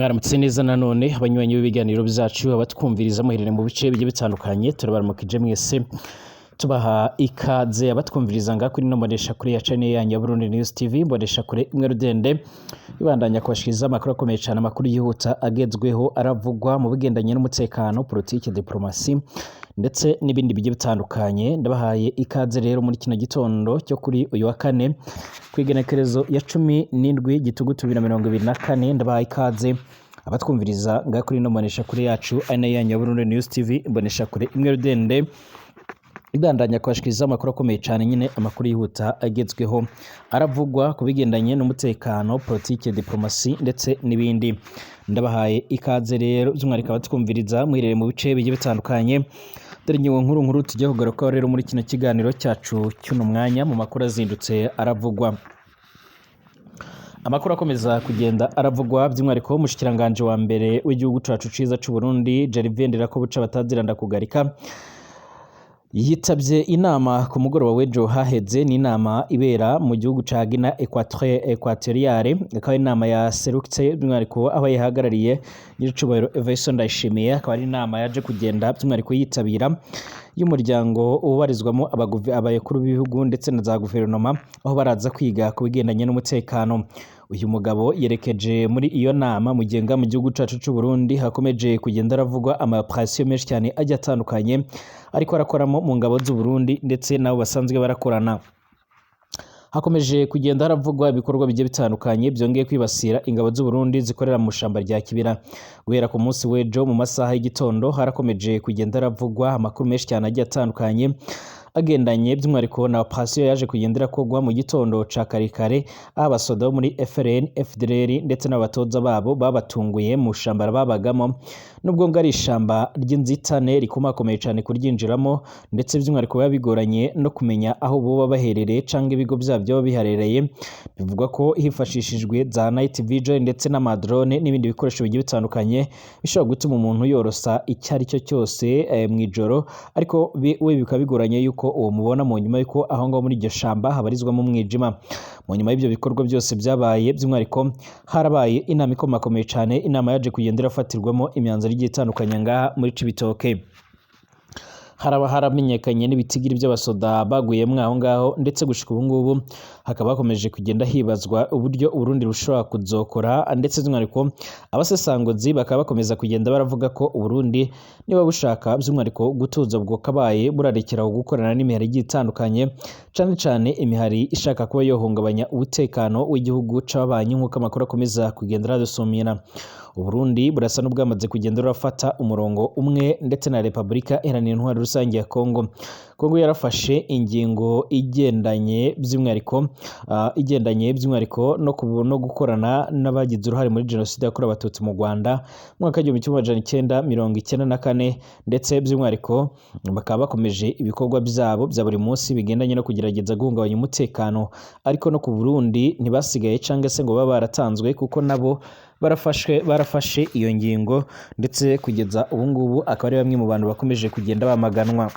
Mwaramutse neza nanone abanywanyi b'ibiganiro byacu, abatwumviriza muherere mu bice bigiye bitandukanye, turabaramukije mwese, tubaha ikaze. Abatwumviriza ngaha kuri ino mbonesha kure ya channel yanyu ya Burundi News TV, mbonesha kure imwe rudende ibandanya kubashikiriza amakuru akomeye cyane, amakuru yihuta agezweho aravugwa mu bigendanye n'umutekano, politike, diplomasi ndetse n'ibindi bigiye bitandukanye. Ndabahaye ikaze rero muri kino gitondo cyo kuri uyu wa kane, ku igenekerezo ya 17 Gitugutu 2024. Ndabahaye ikaze abatwumviriza ngaha kuri ino mbonesha kure yacu, ari nayo yanyu ya Burundi News TV, mbonesha kure imwe rudende ibandanya kubashikiriza amakuru akomeye cyane nyine, amakuru yihuta agezweho aravugwa ku bigendanye n'umutekano, politike, diplomasi ndetse n'ibindi. Ndabahaye ikaze rero by'umwihariko abatwumviriza muherereye mu bice bigiye bitandukanye. Dore ingingo nkuru nkuru tujya kugarukaho rero muri kino kiganiro cyacu cy'uno mwanya mu makuru azindutse aravugwa. Amakuru akomeza kugenda aravugwa, by'umwihariko umushikiranganji wa mbere w'igihugu cacu ciza c'u Burundi, Gervais Ndirakobuca bataziranda kugarika, yitabye inama ku mugoroba w'ejo haheze. Ni inama ibera mu gihugu ca Guinea Equatoriale, akaba ari inama yaserutse by'umwihariko aho yahagarariye nyiricubahiro Evariste Ndayishimiye. Akaba ari inama yaje kugenda by'umwihariko yitabira y'umuryango ubarizwamo abakuru b'ibihugu ndetse na za guverinoma, aho baraza kwiga ku bigendanye n'umutekano. Uyu mugabo yerekeje muri iyo nama mu gihe mu gihugu cacu c'u Burundi hakomeje kugenda haravugwa ama operation menshi cyane agiye atandukanye ariko arakoramo mu ngabo z'u Burundi ndetse n'abo basanzwe barakorana. Hakomeje kugenda haravugwa ibikorwa bigiye bitandukanye byongeye kwibasira ingabo z'u Burundi zikorera mu shamba rya Kibira. Guhera ku munsi w'ejo mu masaha y'igitondo harakomeje kugenda haravugwa amakuru menshi cyane agiye atandukanye agendanye by'umwihariko na operation yaje kugenda irakorwa mu gitondo ca kare kare, aho abasoda bo muri FRN, FDLR ndetse n'abatoza babo babatunguye mu shamba babagamo, nubwo ngo ari ishamba ry'inzitane rikomakomeye cyane kuryinjiramo, ndetse by'umwihariko biba bigoranye no kumenya aho boba baherereye canke ibigo byabo byaba biherereye. Bivugwa ko hifashishijwe za night vision ndetse n'amadrone n'ibindi bikoresho bigiye bitandukanye bishobora gutuma umuntu yorosa icyo ari cyo cyose mw'ijoro, ariko we bikaba bigoranye yuko uwo mubona mu nyuma yuko aho ngaho muri iryo shamba habarizwamo umwijima. Mu nyuma y'ibyo bikorwa byose byabaye, by'umwihariko harabaye inama ikomakomeye cyane, inama yaje kugenda irafatirwamo imyanzuro igiye itandukanye ngaha muri Cibitoke. Haraba haramenyekanye n'ibitigiri by'abasoda baguyemwo aho ngaho, ndetse gushika ubu ngubu hakaba hakomeje kugenda hibazwa uburyo Uburundi bushobora kuzokora, ndetse by'umwihariko abasesanguzi bakaba bakomeza kugenda baravuga ko Uburundi niba bushaka by'umwihariko gutuza bwo kabaye burarekera gukorana n'imihari igiye itandukanye, cane cane imihari ishaka kuba yohungabanya umutekano w'igihugu c'ababanyi, nk'uko amakuru akomeza kugenda aradusumira. Uburundi burasa n'ubwamaze kugenda rurafata umurongo umwe ndetse na Repubulika Iharanira Intwaro Rusange ya Kongo. Kongo yarafashe ingingo igendanye by'umwihariko no gukorana n'abagize uruhare muri jenoside yakorewe Abatutsi mu Rwanda mu mwaka w'1994, ndetse by'umwihariko bakaba bakomeje ibikorwa byabo bya buri munsi bigendanye no kugerageza guhungabanya umutekano. Ariko no ku Burundi ntibasigaye cyangwa se ngo babe baratanzwe, kuko nabo barafashe iyo ngingo, ndetse kugeza ubu ngubu akaba ari bamwe mu bantu bakomeje kugenda bamaganwa.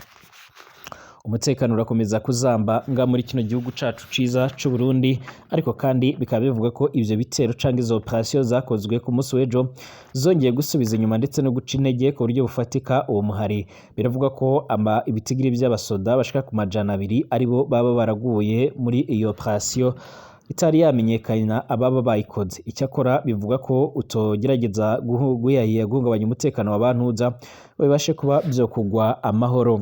Umutekano urakomeza kuzamba nga muri kino gihugu cacu ciza c'u Burundi, ariko kandi bikaba bivuga ko ivyo bitero canke izo operation zakozwe ku munsi w'ejo zongeye gusubiza inyuma ndetse no guca intege ku buryo bufatika uwo muhari. Biravuga ko ibitigiri by'abasoda bashika ku 200 aribo baba baraguye muri iyo operation itari yamenyekana ababa bayikoze. Icyakora bivuga ko utogerageza guhiyahiya guhungabanya umutekano wa bantuza babashe kuba byo kugwa amahoro.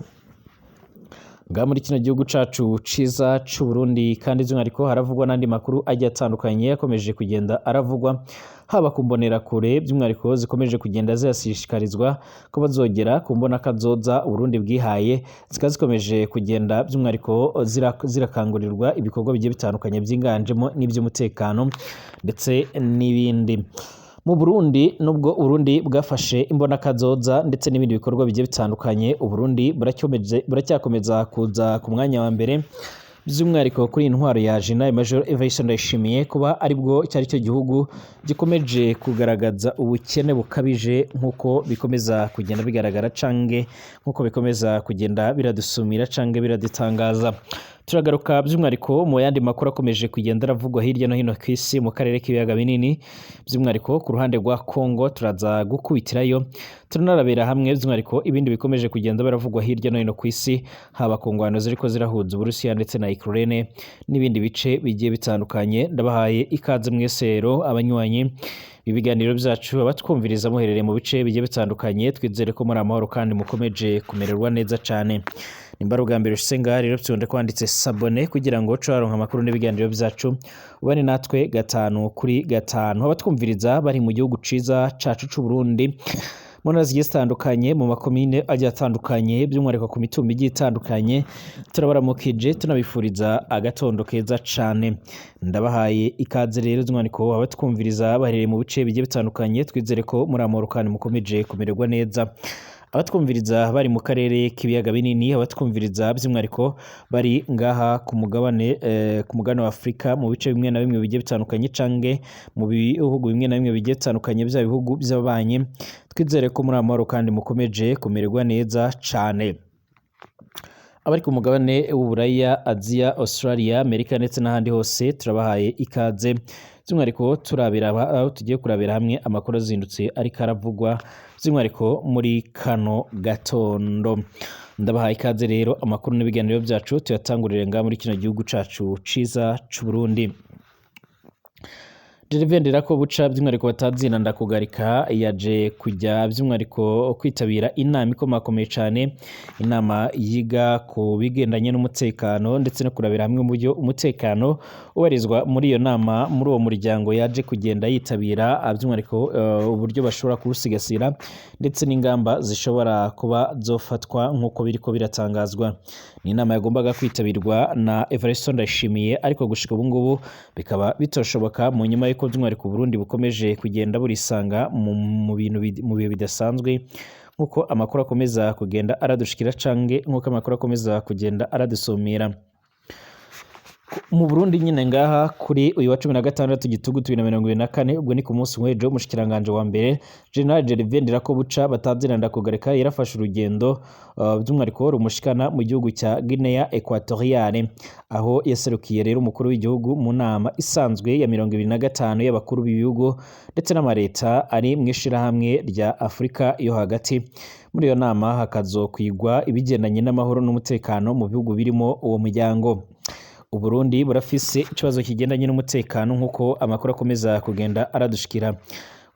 Ngaha muri kino gihugu cacu ciza c'u Burundi kandi by'umwihariko haravugwa n'andi makuru agiye atandukanye yakomeje kugenda aravugwa, haba ku mbonerakure by'umwihariko zikomeje kugenda zirashishikarizwa ko bazogera ku mbona kazoza Uburundi bwihaye, zikaba zikomeje kugenda by'umwihariko zirakangurirwa ibikorwa bigiye bitandukanye byiganjemo n'iby'umutekano ndetse n'ibindi. Mu Burundi, nubwo Uburundi bwafashe imbonakazoza ndetse n'ibindi bikorwa bigiye bitandukanye, Uburundi buracyakomeza kuza ku mwanya wa mbere by'umwihariko kuri iyi ntwaro ya General Major Evariste Ndayishimiye, kuba aribwo cyari cyo gihugu gikomeje kugaragaza ubukene bukabije nk'uko bikomeza kugenda bigaragara cange nk'uko bikomeza kugenda biradusumira cange biradutangaza. Turagaruka by'umwihariko mu yandi makuru akomeje kugenda aravugwa hirya no hino ku isi mu karere k'ibiyaga binini, by'umwihariko ku ruhande rwa Congo turaza gukubitirayo, turanarabira hamwe by'umwihariko ibindi bikomeje kugenda biravugwa hirya no hino ku isi, haba ku ngwano ziriko zirahuza Uburusiya ndetse na Ukraine n'ibindi bice bigiye bitandukanye. Ndabahaye ikaze mwese rero abanywanyi ibiganiro byacu, abatwumviriza muherereye mu bice bigiye bitandukanye, twizere ko muri amahoro kandi mukomeje kumererwa neza cyane. Nimba ari ubwa mbere ushitse ngaha rero, byonde kwanditse s'abonner kugira ngo uce waronka amakuru n'ibiganiro byacu, ubane natwe gatanu kuri gatanu. Abatwumviriza bari mu gihugu ciza cacu c'u Burundi, mu ntara zigiye zitandukanye, mu makomine agiye atandukanye, by'umwihariko ku mitumba igiye itandukanye, turabaramukije tunabifuriza agatondo keza cane. Ndabahaye ikaze rero by'umwihariko abatwumviriza baherereye mu bice bigiye bitandukanye, twizere ko muri amahoro kandi mukomeje kumererwa neza. Abatwumviriza bari mu karere k'ibiyaga binini, abatwumviriza by'umwihariko bari ngaha ku mugabane ku mugabane wa Afurika mu bice bimwe na bimwe bigiye bitandukanye, canke mu bihugu bimwe na bimwe bigiye bitandukanye bya bihugu by'ababanyi, twizere ko muri amahoro kandi mukomeje kumererwa neza cane. Abari ku mugabane w'Uburaya, Aziya, Australia, Amerika ndetse n'ahandi hose turabahaye ikaze, by'umwihariko turabira aho tugiye kurabira hamwe amakuru azindutse ariko aravugwa by'umwihariko muri kano gatondo. Ndabahaye ikaze rero, amakuru n'ibiganiro byacu tuyatangurire ngaha muri kino gihugu cacu ciza c'u Burundi. Gervais Ndirakobuca by'umwihariko batazina ndakugarika yaje kujya by'umwihariko kwitabira inama ikomakomeye cyane, inama yiga ku bigendanye n'umutekano ndetse no kurabira hamwe uburyo umutekano ubarizwa muri iyo nama, muri uwo muryango yaje kugenda yitabira, by'umwihariko uburyo bashobora kuwusigasira ndetse n'ingamba zishobora kuba zofatwa nk'uko biriko biratangazwa. Ni inama yagombaga kwitabirwa na Evariste Ndayishimiye, ariko gushika ubu ngubu bikaba bitoshoboka mu nyuma y'uko by'umwihariko Burundi bukomeje kugenda burisanga mu bintu mu bihe bidasanzwe, nk'uko amakuru akomeza kugenda aradushikira canke nk'uko amakuru akomeza kugenda aradusumira. Mu Burundi nyine ngaha kuri uyu wa 16 Gitugutu 2024, ubwo ni ku munsi w'ejo, umushikiranganje wa mbere General Gervais Ndirakobuca batazina ndakugarika yarafashe urugendo by'umwihariko rumushikana mu gihugu cya Guinea Equatoriale, aho yaserukiye rero umukuru w'igihugu mu nama isanzwe ya 25 y'abakuru b'ibihugu ndetse n'amareta ari mu ishirahamwe rya Afurika yo hagati. Muri iyo nama hakazokwigwa ibigendanye n'amahoro n'umutekano mu bihugu birimo uwo muryango. Uburundi burafise ikibazo kigendanye n'umutekano nk'uko amakuru akomeza kugenda aradushikira.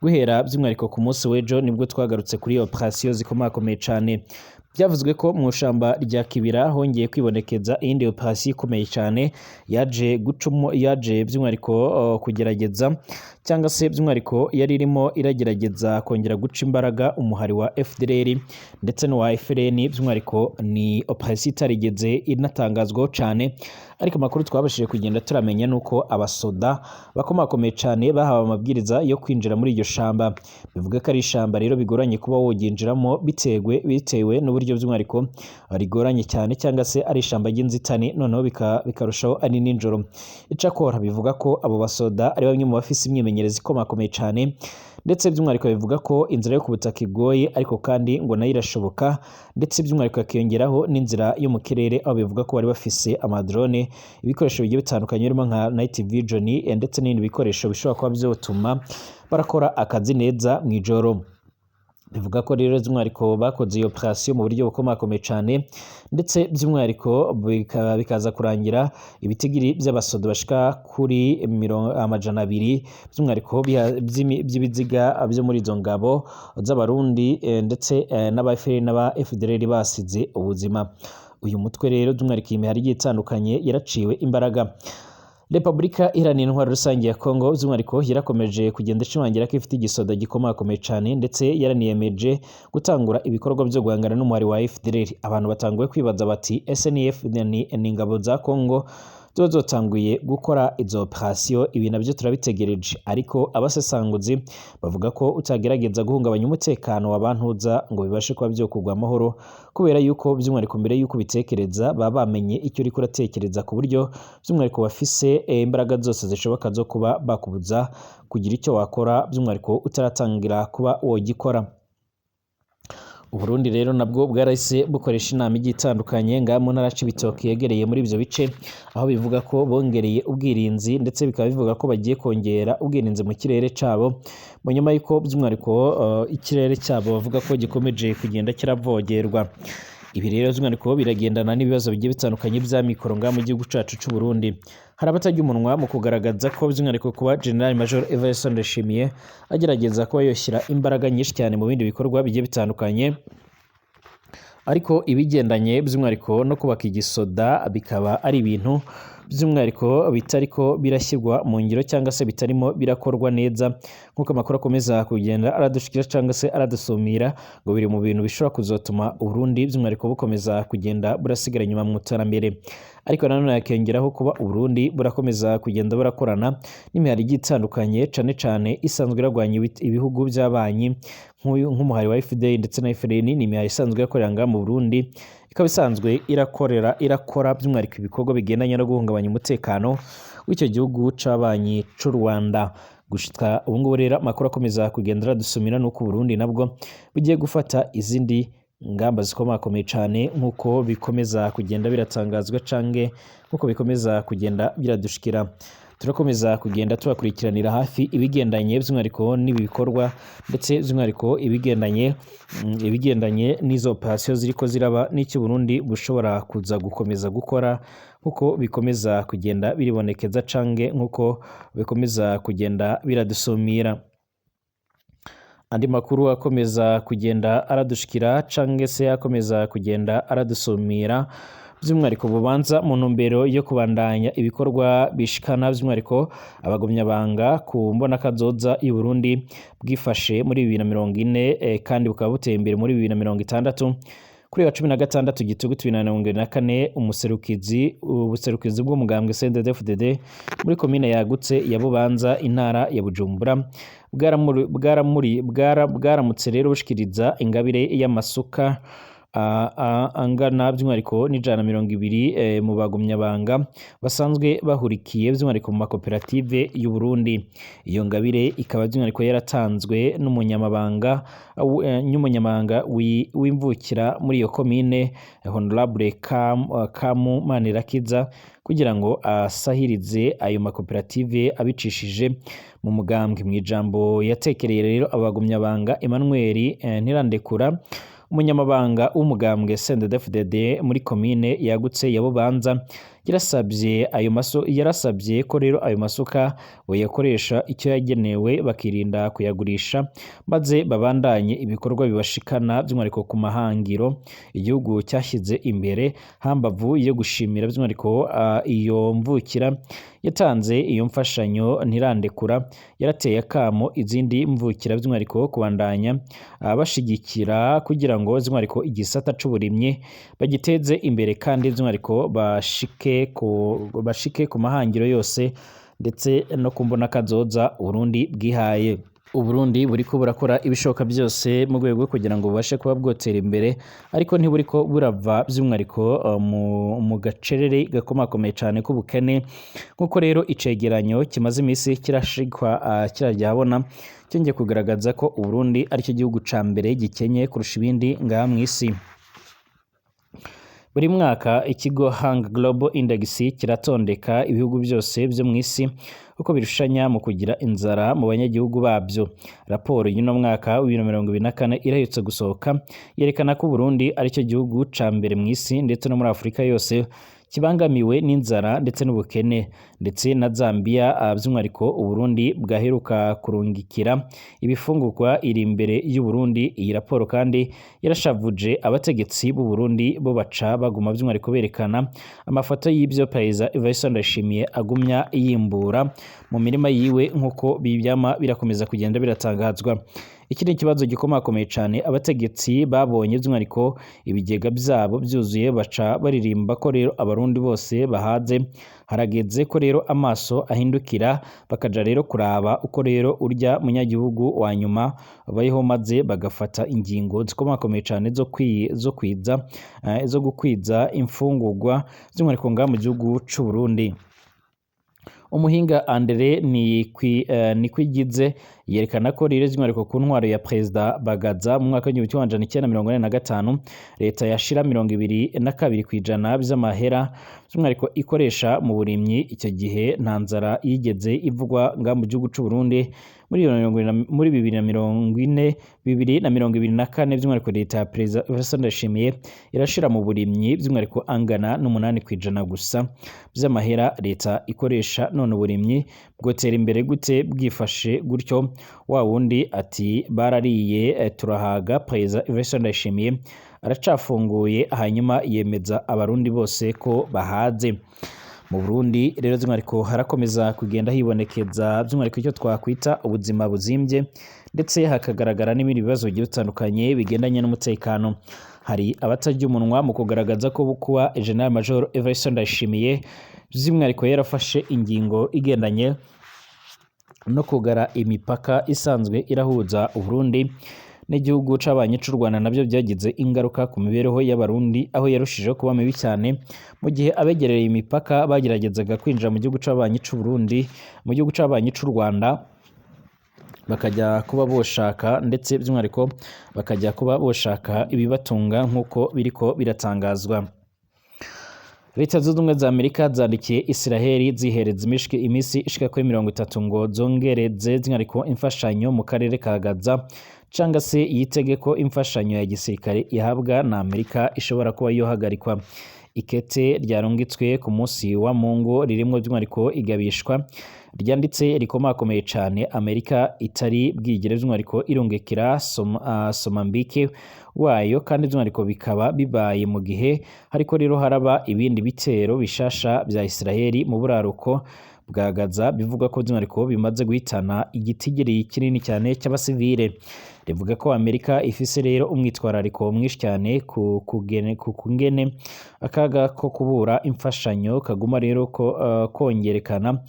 Guhera by'umwihariko ku munsi w'ejo nibwo twagarutse kuri operation zikomakomeye cane. Byavuzwe ko mu shamba rya Kibira hongeye kwibonekeza iyindi operation ikomeye cyane yaje gucumo, yaje by'umwihariko kugerageza cyangwa se by'umwihariko yari irimo iragerageza kongera guca imbaraga umuhari wa FDLR ndetse n'uwa FLN. By'umwihariko ni operation itarigeze inatangazwaho cyane, ariko amakuru twabashije kugenda turamenya nuko abasoda bakomakomeye cyane bahawe amabwiriza yo kwinjira muri iryo shamba. Bivuga ko ari ishamba rero bigoranye kuba woginjiramo bitewe n'uburyo by'umwihariko rigoranye cyane, cyangwa se ari ishamba ry'inzitane, noneho bikarushaho ari nijoro. Icakora bivuga ko abo basoda ari bamwe mu bafise imyimenyerezo ikomakomeye cyane, ndetse by'umwihariko bivuga ko inzira yo ku butaka igoye, ariko kandi ngo nayo irashoboka, ndetse by'umwihariko hakiyongeraho n'inzira yo mu kirere, aho bivuga ko bari bafise amadrone, ibikoresho bigiye bitandukanye birimo nka night vision ndetse n'ibindi bikoresho bishobora kuba byotuma barakora akazi neza mu ijoro. Bivuga ko rero by'umwihariko bakoze iyo operation mu buryo bukomakomeye cyane, ndetse by'umwihariko bikaza kurangira ibitigiri by'abasoda bashika kuri 200 by'umwihariko by'ibiziga byo muri izo ngabo z'Abarundi ndetse n'aba FLN n'aba FDLR basize ubuzima. Uyu mutwe rero by'umwihariko iyi mihari igiye itandukanye yaraciwe imbaraga. Repubulika Iharanira Intwaro Rusange ya Kongo by'umwihariko yarakomeje kugenda ishimangira ko ifite igisoda gikomakomeye cyane, ndetse yaraniyemeje gutangura ibikorwa byo guhangana n'umuhari wa FDLR. Abantu batanguye kwibaza bati ese ni FDLR ni ingabo za Kongo ziba zotanguye gukora izo operation? Ibi nabyo turabitegereje, ariko abasesanguzi bavuga ko utagerageza guhungabanya umutekano wa bantuza ngo bibashe kuba byokugwa amahoro, kubera yuko by'umwihariko mbere yuko ubitekereza baba bamenye icyo uriko uratekereza, ku buryo by'umwihariko bafise imbaraga zose zishoboka zo kuba bakubuza kugira icyo wakora by'umwihariko utaratangira kuba wogikora. Uburundi rero nabwo bwarahise bukoresha inama igiye itandukanye ngaha mu ntara Cibitoke yegereye muri ivyo bice, aho bivuga ko bongereye ubwirinzi, ndetse bikaba bivuga ko bagiye kongera ubwirinzi mu kirere cabo, mu nyuma y'uko by'umwihariko ikirere cyabo bavuga ko gikomeje kugenda kiravogerwa. Ibi rero by'umwihariko biragendana n'ibibazo bigiye bitandukanye by'amikoro ngaha mu gihugu cacu c'u Burundi. Hari abatarya umunwa mu kugaragaza ko by'umwihariko kuba General Major Evariste Ndayishimiye agerageza kuba yoshyira imbaraga nyinshi cyane mu bindi bikorwa bigiye bitandukanye, ariko ibigendanye by'umwihariko no kubaka igisoda bikaba ari ibintu by'umwihariko bitariko birashyirwa mu ngiro cyangwa se bitarimo birakorwa neza, nk'uko amakuru akomeza kugenda aradushikira cyangwa se aradusumira, ngo biri mu bintu bishobora kuzotuma Uburundi by'umwihariko bukomeza kugenda burasigara inyuma mu iterambere. Ariko nanone hakiyongeraho kuba Uburundi burakomeza kugenda burakorana n'imihari igiye itandukanye, cane cane isanzwe iragwanya ibihugu by'abanyi nk'umuhari wa FDL ndetse na FRN. Ni imihari isanzwe irakorera ngaha mu Burundi, ikaba isanzwe irakora by'umwihariko ibikorwa bigendanye no guhungabanya umutekano w'icyo gihugu c'abanyi c'u Rwanda. Gushika ubu ngubu rero amakuru akomeza kugenda aradusumira nuko Uburundi nabwo bugiye gufata izindi ngamba zikomakomeye cane, nk'uko bikomeza kugenda biratangazwa canke nk'uko bikomeza kugenda biradushikira. Turakomeza kugenda tubakurikiranira hafi ibigendanye by'umwihariko n'ibi bikorwa, ndetse by'umwihariko ibigendanye n'izo operasiyo ziriko ziraba, n'icyo Burundi bushobora kuza gukomeza gukora, nk'uko bikomeza kugenda biribonekeza canke nk'uko bikomeza kugenda biradusumira. Andi makuru akomeza kugenda aradushikira canke se akomeza kugenda aradusumira by'umwihariko bubanza mu ntumbero yo kubandanya ibikorwa bishikana by'umwihariko abagumyabanga ku mbonakazoza y'u Burundi bwifashe muri 2040, kandi bukaba buteye imbere muri 2060. Kuri wa 16 Gitugutu 2024, ubuserukizi bw'umugambwe CNDD-FDD muri komine yagutse ya Bubanza, intara ya Bujumbura, bwaramutse rero bushikiriza ingabire y'amasuka angana by'umwihariko n'120 mu bagumyabanga basanzwe bahurikiye by'umwihariko mu makoperative y'u Burundi. Iyo ngabire ikaba by'umwihariko yaratanzwe n'umunyamabanga w'imvukira muri iyo komine, Honorable Kamu Manirakiza, kugira ngo asahirize ayo makoperative abicishije mu mugambwe. Mu ijambo yatekereye rero abagumyabanga, Emmanuel Ntirandekura, umunyamabanga w'umugambwe CNDD-FDD muri komine yagutse ya Bubanza, yarasabye ko rero ayo masuka boyakoresha icyo yagenewe, bakirinda kuyagurisha, maze babandanye ibikorwa bibashikana by'umwihariko ku mahangiro igihugu cyashyize imbere. Hambavu yo gushimira by'umwihariko iyo mvukira yatanze iyo mfashanyo, Ntirandekura yarateye akamo izindi mvukira by'umwihariko kubandanya bashigikira kugira ngo by'umwihariko igisata c'uburimyi bagiteze imbere, kandi by'umwihariko bashike ku mahangiro yose ndetse no ku mbonakazoza Uburundi bwihaye. Uburundi buriko burakora ibishoboka byose mu rwego rwo kugira ngo bubashe kuba bwotera imbere, ariko ntiburiko burava by'umwihariko mu gacerere gakomakomeye cane k'ubukene, nk'uko rero icegeranyo kimaze imisi kirashikwa kirajya cyongeye kugaragaza ko Uburundi aricyo gihugu ca mbere gikenye kurusha ibindi ngaha mw'isi. Buri mwaka ikigo Hang Global Index kiratondeka ibihugu byose byo mu isi uko birushanya mu kugira inzara mu banyagihugu babyo. Raporo y'uno mwaka wa 2024 irahetse gusohoka yerekana ko Burundi aricyo gihugu ca mbere mu isi ndetse no muri Afurika yose kibangamiwe n'inzara ndetse n'ubukene, ndetse na Zambia. By'umwihariko Uburundi bwaheruka kurungikira ibifungurwa iri imbere y'u Burundi. Iyi raporo kandi yarashavuje abategetsi b'u Burundi, bo baca baguma by'umwihariko berekana amafoto y'ibyo Perezida Evariste Ndayishimiye agumya yimbura mu mirima yiwe, nk'uko bibyama birakomeza kugenda biratangazwa. Iki ni ikibazo gikomakomeye cyane. Abategetsi babonye by'umwihariko ibigega byabo byuzuye baca baririmba ko rero abarundi bose bahaze. Harageze ko rero amaso ahindukira, bakaja rero kuraba uko rero urya munyagihugu wa nyuma bayeho, maze bagafata ingingo zikomakomeye cyane zo gukwiza imfungurwa by'umwihariko ngaha mu gihugu c'u Burundi. Umuhinga Andre Nikwigize Yerekana ko rero by'umwihariko ku ntwaro ya Perezida Bagaza mu mwaka w'1985, leta yashira 22% vy'amahera by'umwihariko ikoresha mu burimyi. Icyo gihe nta nzara yigeze ivugwa nga mu gihugu c'u Burundi. Muri 2040, 2024, by'umwihariko leta ya Perezida Evariste Ndayishimiye irashira mu burimyi by'umwihariko angana n'8% gusa vy'amahera leta ikoresha. None uburimyi bwotera imbere gute bwifashe gutyo? Wa wundi ati barariye turahaga, Perezida Evariste Ndayishimiye aracafunguye, hanyuma yemeza abarundi bose ko bahaze. Mu Burundi rero by'umwihariko harakomeza kugenda hibonekeza by'umwihariko icyo twakwita ubuzima buzimbye, ndetse hakagaragara n'ibindi bibazo bigiye bitandukanye bigendanye n'umutekano. Hari abatarya umunwa mu kugaragaza ko kuba General Major Evariste Ndayishimiye by'umwihariko yarafashe ingingo igendanye no kugara imipaka isanzwe irahuza Uburundi n'igihugu c'abanyi c'u Rwanda nabyo byagize ingaruka ku mibereho y'abarundi, aho yarushijeho kuba mibi cyane mu gihe abegereye imipaka bageragezaga kwinjira mu gihugu c'abanyi c'u Burundi, mu gihugu c'abanyi c'u Rwanda, bakajya kuba boshaka, ndetse by'umwihariko bakajya kuba boshaka ibibatunga nk'uko biriko biratangazwa. Leta Zunze Ubumwe za Amerika zandikiye Israheli zihereza imisi ishika kuri 30 ngo zongereze by'umwihariko imfashanyo mu karere ka Gaza, canga se yitege ko imfashanyo ya gisirikare ihabwa na Amerika ishobora kuba yohagarikwa. Ikete ryarungitswe ku munsi wa Mungu ririmwo by'umwihariko igabishwa ryanditse rikomakomeye cane Amerika itari bwigere by'umwihariko irungikira Somambike wayo, kandi by'umwihariko bikaba bibaye mu gihe hariko rero haraba ibindi bitero bishasha vya Israheli mu buraruko bwa Gaza, bivugwa ko by'umwihariko bimaze guhitana igitigiri kinini cyane cy'abasivile. Rivuga ko Amerika ifise rero umwitwarariko mwinshi cyane ku kungene akaga ko kubura imfashanyo kaguma rero ko kongerekana.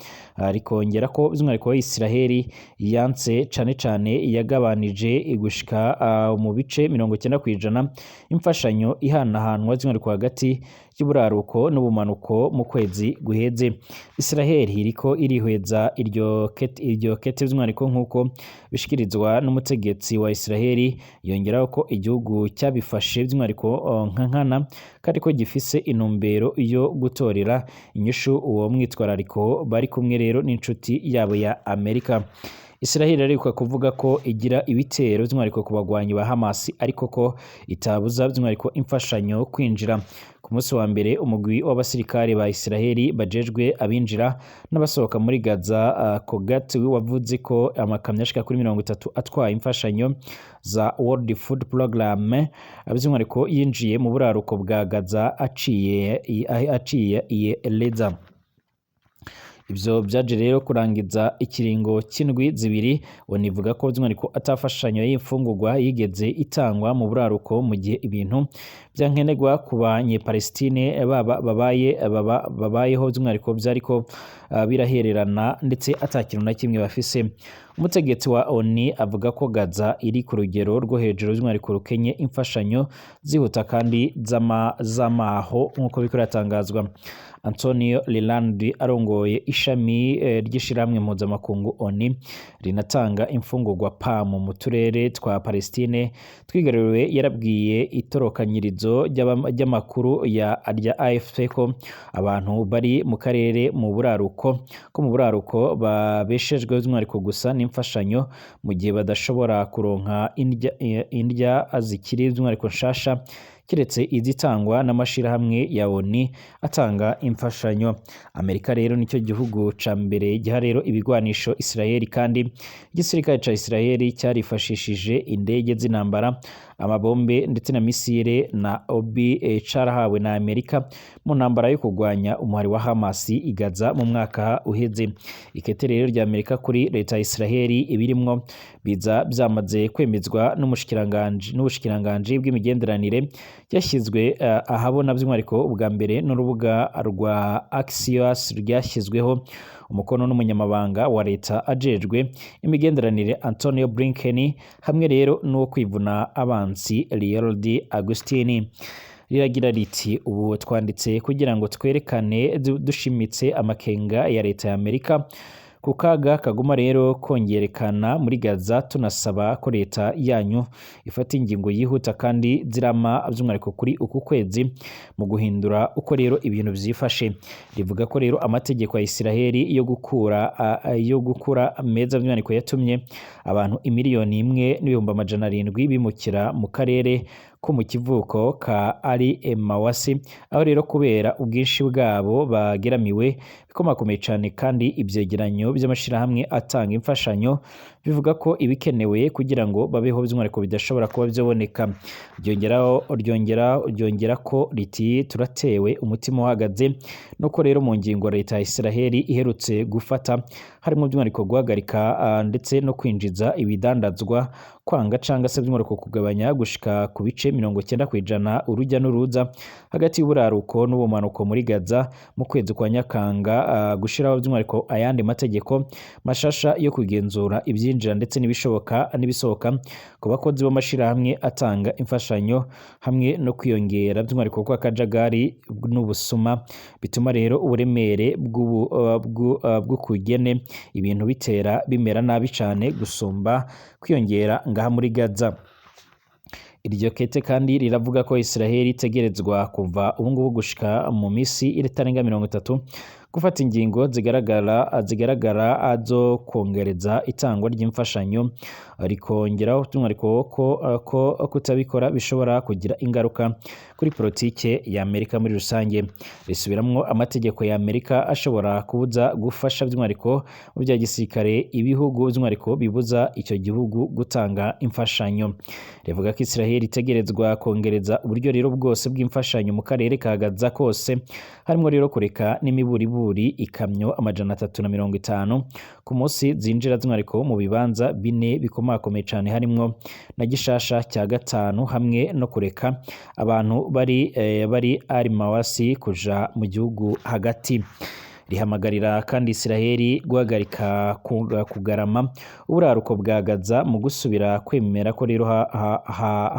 Rikongera ko by'umwihariko Israheli yanse cane cane yagabanije gushika mu bice 90% imfashanyo ihanahanwa by'umwihariko hagati y'uburaruko n'ubumanuko mu kwezi guheze. Israheli iriko irihweza iryo kete by'umwihariko nk'uko bishikirizwa n'umutegetsi wa Israheli, yongeraho ko igihugu cyabifashe by'umwihariko nka nkana, kandi ko gifise intumbero yo gutorera inyishu uwo mwitwarariko bari kumwe rero n'inshuti yabo ya Amerika. Israheli irarikwa kuvuga ko igira ibitero by'umwihariko ku bagwanyi ba Hamas, ariko ko itabuza by'umwihariko imfashanyo kwinjira. Ku munsi wa mbere umugwi w'abasirikare ba Israheli bajejwe abinjira n'abasohoka muri Gaza, Kogat, wavuze ko amakamyo ashika kuri 30 atwaye imfashanyo za World Food Program by'umwihariko yinjiye mu buraruko bwa Gaza aciye Eleza. Ivyo vyaje rero kurangiza ikiringo c'indwi zibiri wonivuga ko by'umwihariko atafashanyo y'imfungurwa yigeze itangwa mu buraruko, mu gihe ibintu vyankenerwa ku banye-Palestine babayeho by'umwihariko vyariko birahererana, ndetse atakintu na kimwe bafise. Umutegetsi wa ONU avuga ko Gaza iri ku rugero rwo hejuru by'umwihariko rukenye imfashanyo zihuta kandi z'amaho nk'uko biriko biratangazwa. Antonio Leland arongoye ishami ry'ishirahamwe mpuzamakungu ONU rinatanga imfungurwa PAM mu turere twa Palestine twigaruriwe, yarabwiye itorokanyirizo ry'amakuru rya AFP ko abantu bari mu karere mu buraruko ko mu buraruko babeshejwe by'umwihariko gusa n'imfashanyo, mu gihe badashobora kuronka indya zikiri by'umwihariko nshasha kiretse izitangwa n'amashirahamwe ya ONU atanga imfashanyo. Amerika rero nicyo gihugu ca mbere giha rero ibigwanisho Israheli, kandi igisirikare ca Israheli cyarifashishije indege z'intambara, amabombe ndetse na misile na obi carahawe na Amerika mu ntambara yo kurwanya umuhari wa Hamas i Gaza mu mwaka uheze. Ikete rero rya Amerika kuri leta ya Israheli ibirimwo biza byamaze kwemezwa n'ubushikiranganji bw'imigenderanire, yashyizwe ahabona by'umwihariko ubwa mbere n'urubuga rwa Axios ryashyizweho umukono n'umunyamabanga wa leta ajejwe imigenderanire Antonio Blinken, hamwe rero n'uwo kwivuna abansi Lloyd Augustine. Riragira riti ubu twanditse kugira ngo twerekane dushimitse amakenga ya leta ya Amerika Ku kaga kaguma rero kongerekana muri Gaza, tunasaba ko leta yanyu ifata ingingo yihuta kandi zirama, by'umwihariko kuri uku kwezi, mu guhindura uko rero ibintu vyifashe. Rivuga ko rero amategeko ya Isiraheli yo gukura meza, by'umwihariko yatumye abantu 1,700,000 bimukira mu karere ko mu kivuko ka Ali Mawasi, aho rero kubera ubwinshi bwabo bageramiwe bikomakomeye cane. Kandi ivyegeranyo by'amashirahamwe atanga imfashanyo bivuga ko ibikenewe kugira ngo babeho, by'umwihariko, bidashobora kuba vyoboneka. Ryongera ko riti: "Turatewe umutima uhagaze nuko rero mu ngingo leta ya Isiraheli iherutse gufata, harimo by'umwihariko guhagarika ndetse no kwinjiza ibidandazwa, kwanga canga se by'umwihariko kugabanya gushika ku bice 90% urujya n'uruza hagati y'uburaruko n'ubumanuko muri Gaza mu kwezi kwa Nyakanga, gushiraho by'umwihariko ayandi mategeko mashasha yo kugenzura ibyinjira ndetse n'ibishoboka n'ibisohoka ku bakozi b'amashirahamwe atanga imfashanyo, hamwe no kwiyongera by'umwihariko kw'akajagari n'ubusuma, bituma rero uburemere bw'ukugene ibintu bitera bimera nabi cane gusumba kwiyongera ngaha muri Gaza." Iryo kete kandi riravuga ko Israel itegerezwa kuva ubungubu gushika mu misi itarenga 30 gufata ingingo zigaragara zo kongereza itangwa ry'imfashanyo, rikongeraho by'umwihariko ko kutabikora bishobora kugira ingaruka kuri politike ya Amerika muri rusange. Risubiramwo amategeko ya Amerika ashobora kubuza gufasha, by'umwihariko mu bya gisirikare, ibihugu by'umwihariko bibuza icyo gihugu gutanga imfashanyo. Rivuga ko Israel itegerezwa kongereza uburyo rero bwose bw'imfashanyo mu karere ka Gaza kose, harimo rero kureka n'imiburiburi ikamyo 350 ku munsi zinjira, by'umwihariko mu bibanza bine bikomakomeye cane, harimwo na gishasha cya gatanu, hamwe no kureka abantu bari Al Mawasi kuja mu gihugu hagati. Rihamagarira kandi Isiraheli guhagarika kugarama uburaruko bwa Gaza mu gusubira kwemera ko rero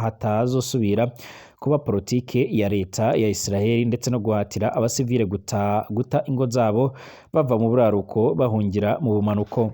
hatazosubira kuba politike ya leta ya Isiraheli ndetse no guhatira abasivile guta ingo zabo bava mu buraruko bahungira mu bumanuko.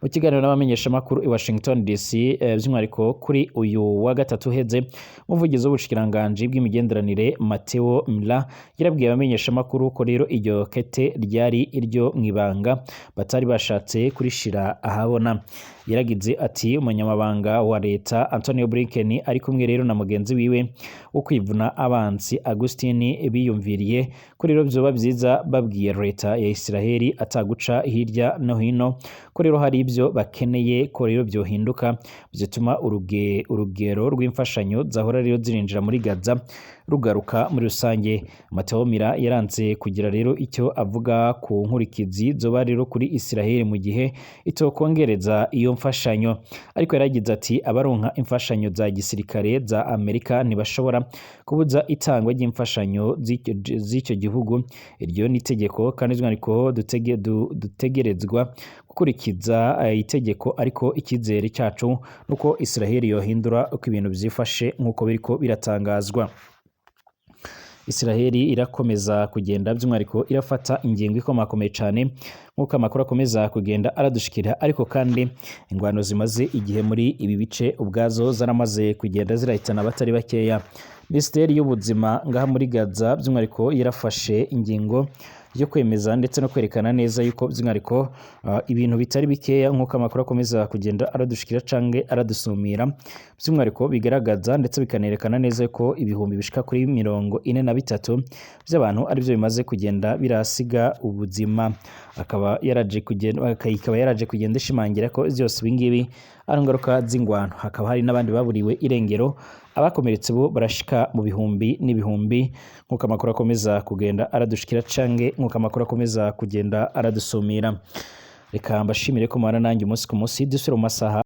Mu kiganiro n'abamenyeshamakuru i Washington DC, by'umwihariko kuri uyu wa gatatu uheze, umuvugizi w'ubushikiranganji bw'imigenderanire Mateo Miller yarabwiye abamenyeshamakuru ko rero iryo kete ryari iryo mwibanga, batari bashatse kurishira ahabona. Yaragize ati: "Umunyamabanga wa leta Antonio Blinken ari kumwe rero na mugenzi wiwe wo kwivuna abansi Austin biyumviriye ko rero vyoba vyiza babwiye leta ya Isiraheli ataguca hirya no hino ko rero hari ibyo bakeneye ko rero byohinduka, bituma urugero rw'imfashanyo zahora rero zirinjira muri Gaza rugaruka muri rusange." Mateo Miller yaranze kugira rero icyo avuga ku nkurikizi zoba rero kuri Isiraheli mu gihe itokongereza iyo mfashanyo, ariko yaragize ati: "Abaronka imfashanyo za gisirikare za Amerika ntibashobora kubuza itangwa ry'imfashanyo z'icyo gihugu. Iryo ni itegeko kandi by'umwihariko dutegerezwa gukurikiza itegeko, ariko icyizere cyacu nuko Isiraheli yohindura uko ibintu vyifashe." Nk'uko biriko biratangazwa, Isiraheli irakomeza kugenda by'umwihariko irafata ingingo ikomakomeye cyane, nk'uko amakuru akomeza kugenda aradushikira. Ariko kandi ingwano zimaze igihe muri ibi bice ubwazo zaramaze kugenda zirahitana abatari bakeya. Minisiteri y'ubuzima ngaha muri Gaza by'umwihariko yarafashe ingingo yo kwemeza ndetse no kwerekana neza yuko by'umwihariko ibintu bitari bikeya, nk'uko amakuru akomeza kugenda aradushikira canke aradusumira, by'umwihariko bigaragaza ndetse bikanerekana neza ko ibihumbi bishika kuri 43 by'abantu aribyo bimaze kugenda birasiga ubuzima. Akaba yaraje kugenda ishimangira ko byose ibingibi ari ingaruka z'ingwano. Hakaba hari n'abandi baburiwe irengero, abakomeretse bo barashika mu bihumbi n'ibihumbi, nk'uko amakuru akomeza kugenda aradushikira canke nk'uko amakuru akomeza kugenda aradusumira. Reka mbashimire ko mubana nanjye umunsi ku munsi. Dusubire mu masaha.